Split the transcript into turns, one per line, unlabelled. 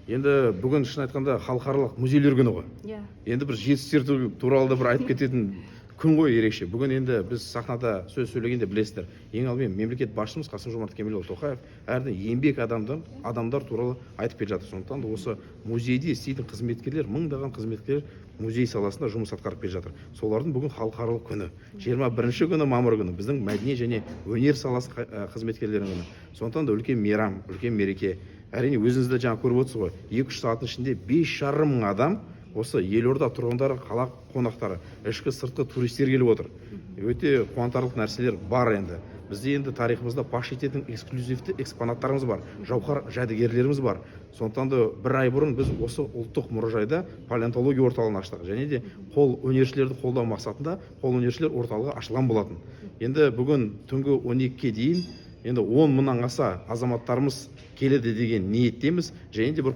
Енді бүгін, шын айтқанда, халықаралық музейлер күні ғой.
Иә.
Енді бір жетістіктер туралы да бір айтып кететін күн ғой ерекше. Бүгін енді біз сахнада сөз сөйлегенде, білесіздер, ең алдымен мемлекет басшымыз Қасым Жомарт Кемелұлы Тоқаев әрдайым еңбек адамдар туралы айтып келе жатыр. Сондықтан да осы музейде істейтін қызметкерлер, мыңдаған қызметкерлер музей саласында жұмыс атқарып келе жатыр. Солардың бүгін халықаралық күні, 21 күні, мамыр күні, біздің мәдениет және өнер саласы қызметкерлерінің күні. Сондықтан да үлкен мейрам, үлкен мереке. Әрине, өзіңіз де жаңа көріп отырсыз ғой, 2-3 сағаттың ішінде 5,5 мың адам, осы елорда тұрғындары, қала қонақтары, ішкі сыртқы туристер келіп отыр. Өте қуантарлық нәрселер бар. Енді бізде енді тарихымызда паш ететін эксклюзивті экспонаттарымыз бар, жауһар жәдігерлеріміз бар. Сондықтан да бір ай бұрын біз осы ұлттық мұражайда палеонтология орталығын аштық және де қол өнершілерді қолдау мақсатында қолөнершілер орталығы ашылған болатын. Енді бүгін түнгі 12-ге дейін енді 10 мыңнан аса азаматтарымыз келеді деген ниеттеміз және де бір